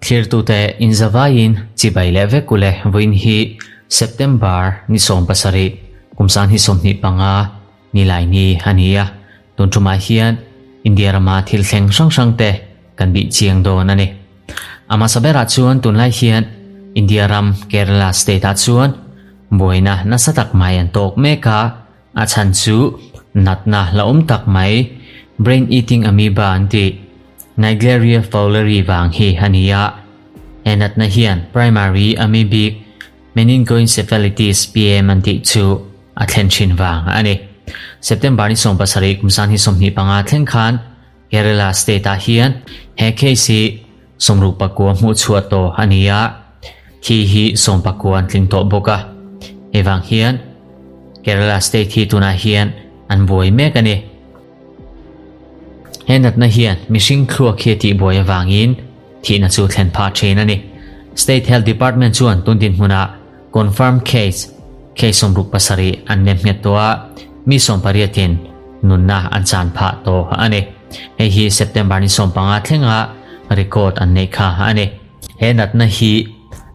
Thlirtute inzavaiin chibai leh vek ule vawiin hi September ni 17 kum 2025 nilai ni a ni a, tun tumah hian India rama thil thleng hrang hrang te kan bih chiang dawn a ni. A hmasa berah chuan tunlai hian India ram Kerala state ah chuan buaina nasa tak mai an tawk mek a, A chhan chu natna la awm tak mai, brain eating amoeba an tih, Naegleria fowleri vang hi a ni a. He natna hian primary amoebic meningoencephalitis, PM, an tih chu a thlen thin vang a ni. September ni 17 kum 2025 thleng khan Kerala state ah hian he case hi 69 hmuh chhuah tawh a ni a, thi hi 19 an tling tawh bawk a. Hei vang hian Kerala state hi tunah hian an buai mek a ni. He natna hian mihring thluak hi a tihbuai avangin thihna chu thlen phah thin a ni. State Health Department chuan tun dinhmunah confirm case case 67 an nem nghet tawh a, mi 18 in nunna an chan phah tawh a ni. Hei hi September ni 15 thlenga record an neih kha a ni. He natna hi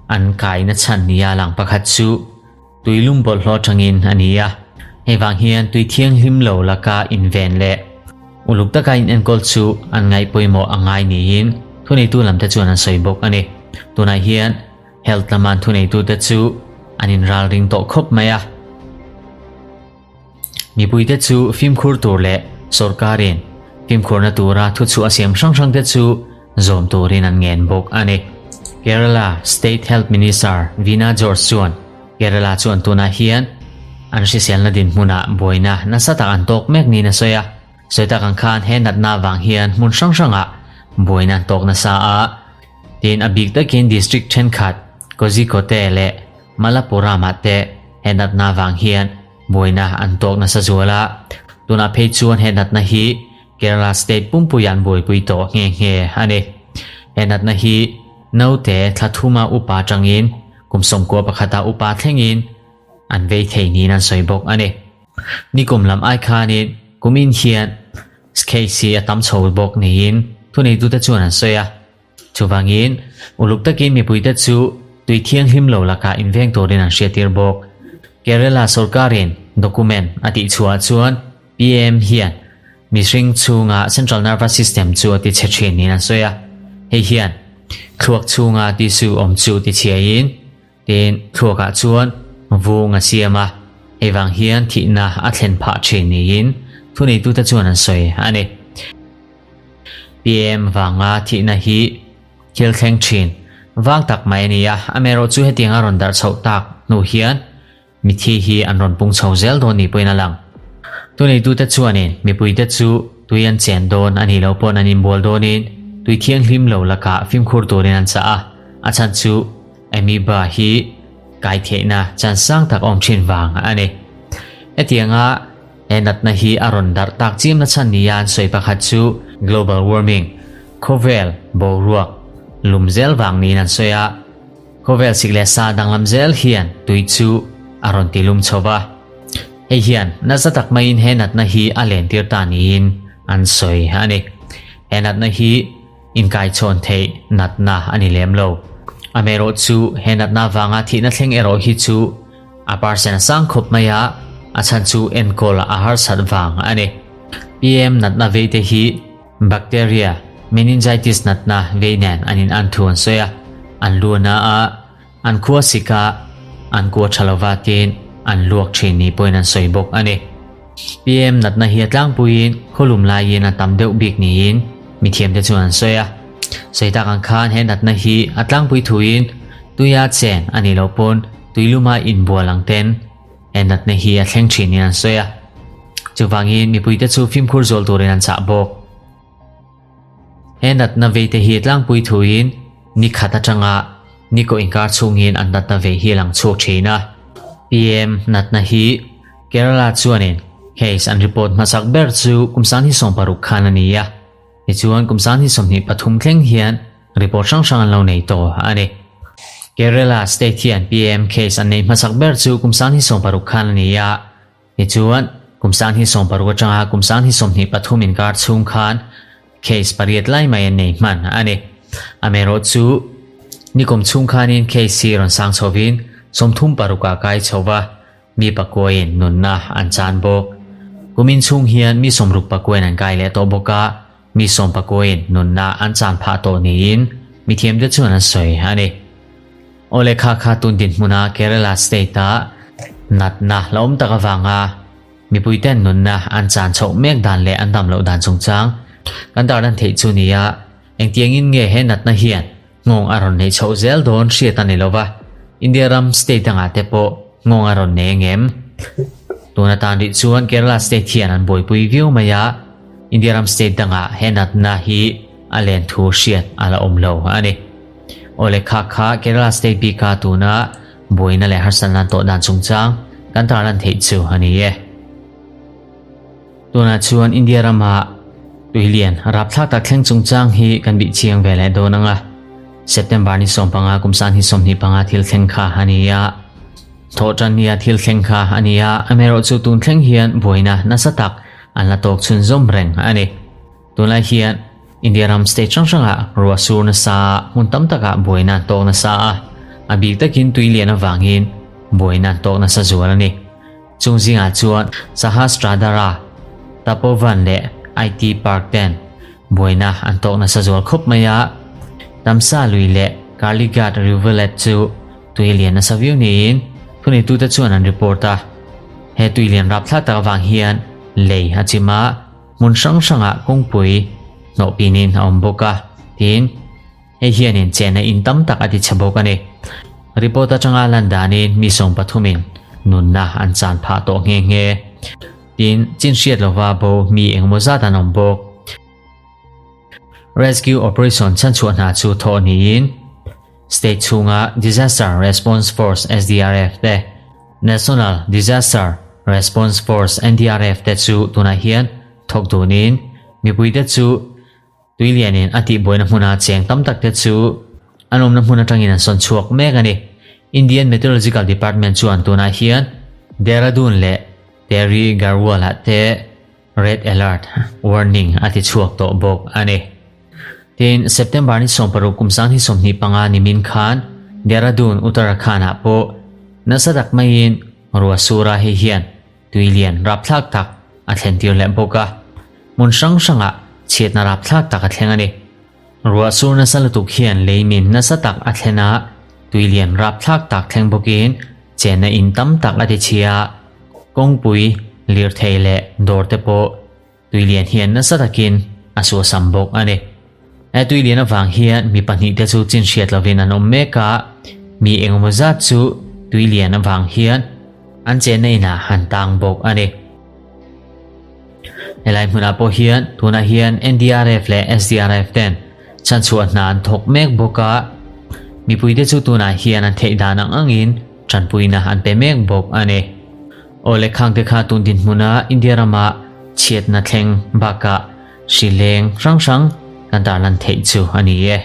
an kaina chhan nia lang pakhat chu tuilum bawlhhlawh atangin a ni a. Hei vang hian tui thianghlim lo laka inven leh uluk taka inenkawl chu an ngaih pawimawh a ngai niin thuneitu lamte chuan an sawi bawk a ni. Tunah hian Health lama an thuneitute chu an inralring tawh khawp mai a. Mipuite chu fimkhur tur leh sorkarin fimkhurna tura thuchhuah a siam hrang hrangte chu zawm turin an ngen bawk a ni. Kerala State Health Minister Veena George chuan Kerala chuan tunah hian an hriselna dinhmunah buaina nasa tak an tawk mek niin a sawi a. Sawi tak ang khan he natna avang hian hmun hrang hrangah buaina an tawk nasa a. Tin, a bik takin district thenkhat Kozhikode leh Malappuram-ah te he natna avang hian buaina an tawk nasa zual a, tunah phei chuan he natna hi Kerala state pumpuiah an buaipui tawh nghe nghe a ni. He natna hi naute thla thuma upa atangin kum 11 a upa thlengin an vei thei niin an sawi bawk a ni. Nikum lam ai khanin kumin hian case hi a tam chho bawk niin thuneitute chuan an sawi a. Chuvangin, uluk takin mipuite chu tui thianghlim lo lakah inveng turin an hriattir bawk. Kerala sorkarin document a tihchhuah chuan PM hian mihring chhunga central nervous system chu a tichhe thin niin an sawi a. Hei hian thluak chhunga tissue awm chu tichhiain, Tin, thluakah chuan vung a siam a, hei vang hian thihna a thlen phah thin niin thuneitute chuan an sawi a ni. PM vanga thihna hi thil thleng thin vang tak mai a ni a, amaherawh chu hetiang a rawn darh chhoh tak hnu hian mithi hi an rawn pung chho zel dawn ni pawhin a lang. Thuneitute chuanin mipuite chu tui an chen dawn a nih loh pawn an inbual dawnin tui thianghlim lo lakah fimkhur turin an chah a, a chhan chu Amoeba hi kai theihna chan sang tak awm thin vang a ni. Hetianga he natna hi a rawn darh tak chiamna chhan nia an sawi pakhat chu global warming, khawvel boruak lum zel vang niin an sawi a. Khawvel sik leh sa danglam zel hian tui chu a rawn ti lum chho va. Hei hian nasa tak maiin he natna hi a lentir ta niin an sawi a ni. He natna hi Inkaichhawn theih natna a ni lem lo. Amaherawh chu he natna vanga thihna thleng erawh hi chu a percent a sang khawp mai a, a chhan chu enkawl a harsat vang a ni. PM natna vei te hi bacteria meningitis natna vei nen an in an thu an sawi a, an lu a na a, an khua sik a, an kua tha lova tiin an luak thin ni pawhin an sawi bawk a ni. PM natna hi a tlangpuiin khawlum laiin a tam deuh bik niin mithiamte chuan an sawi a. Sawi tak ang khan he natna hi a tlangpui thuin tuia chen a nih loh pawn tuiluma inbual ang ten he natna hi a thleng thin niin an sawi a. Chuvangin mipuite chu fimkhur zawl turin an chah bawk. He natna veite hi tlangpui thuin ni khat atanga ni kaw inkar chhungin an natna vei hi a lang chhuak thin a. PM natna hi Kerala chuanin case an report hmasak ber chu kum 2016 khan a ni a, tichuan kum 2023 thleng hian report hrang hrang an lo nei tawh a ni. Kerala state hian PM case an neih hmasak ber chu kum 2016 khan a ni a, Tichuan, kum 2016 atanga kum 2023 inkar chhung khan case pariat lai mai an nei hman a ni. Amaherawhchu, nikum chhung khanin case hi rawn sang chhovin 30 parukah kai chho va, mi pakuain nunna an chan bawk. Kumin chhung hian mi 60 pakuain an kai leh tawh bawk a, mi sawm pakuain nunna an chan phah tawh niin mithiamte chuan an sawi a ni. Awle kha kha tun dinhmuna Kerala state-a natna la awm tak avanga Mipuiten nunna an chan chhoh mek dan leh an dam loh dan chungchang kan dar lan theih chu nia, engtiangin nge he natna hian nghawng a rawn neih chhoh zel dawn hriat a ni lo va, India ram state dangah te pawh nghawng a rawn nei angem? Tun atan rih chuan Kerala state hian an buaipui viau mai a, India ram state dangah he natna hi a len thu hriat a la awm lo a ni. Awle kha kha Kerala state bika tuna Buaina leh harsatna tawh dan chungchang kan tarlan theih chu a ni e. Tunah chuan India rama tuilian rapthlak tak thleng chungchang hi kan bih chiang ve leh dawn ang a. September ni 15 kum san hi 25 thil thleng kha a ni a. Thawhtan nia thil thleng kha a ni a, amaherawhchu tun thleng hian buaina nasa tak an la tawk chhunzawm reng a ni. Tunlai hian India ram state hrang hrangah ruah sur nasa a, hmun tam takah buaina an tawk nasa a, a bik takin tui lian avangin buaina an tawk nasa zual a ni. Chung zingah chuan Sahastradhara, Tapovan leh IT Park ten buaina an tawk nasa zual khawp mai a, Tamsa lui leh Kalighat Rivulet chu tui lian nasa viau niin thuneitute chuan an report a. He tui lian rapthlak tak avang hian lei a chim a, Hmun hrang hrangah kawngpui hnawh pinin a awm bawk a, tiin hei hianin chenna in tam tak a ti chhe bawk a ni. Report atanga lan danin mi sawm pathumin nunna an chan phah tawh nghe nghe. Tin, chin hriat lova bo mi engemaw zat an awm bawk. Rescue operation chhanchhuah hna chu thawh niin State chhunga Disaster Response Force, SDRF, te National Disaster Response Force, NDRF, te chu tunah hian thawk dunin mipuite chu tuilianin a tihbuaina hmuna cheng tam tak te chu an awmna hmun atangin an sawn chhuak mek a ni. Indian Meteorological Department chuan tunah hian Dehradun leh Tehri Garhwal-ah te Red Alert warning a ti chhuak tawh bawk a ni. Tin, September ni 16 kum 2025 nimin khan Dehradun, Uttarakhand-ah pawh nasa tak maiin ruah sur a hei hian tui lian rapthlak tak a thlentir leh bawk a. Hmun hrang hrangah chhiatna rapthlak tak a thleng a ni. Ruah sur nasa lutuk hian leimin nasa tak a thlen a, tui lian rapthlak tak thleng bawkin chenna in tam tak a ti chhia a, kawngpui, lirthei leh dawr te pawh tui lian hian nasa takin a suasam bawk a ni. He tui lian avang hian mi pahnih te chu chin hriat lovin an awm mek a, mi engemaw zat chu tui lian avang hian an chenna inah an tang bawk a ni. Helai hmunah pawh hian tunah hian NDRF leh SDRF ten chhanchhuah hna an thawk mek bawk a, mipuite chu tunah hian an theih dan ang angin tanpuina an pe mek bawk a ni. Aw le khangte kha tun dinhmuna India rama chhiatna thleng bakah hri leng hrang hrang kan tarlan theih chu a ni e.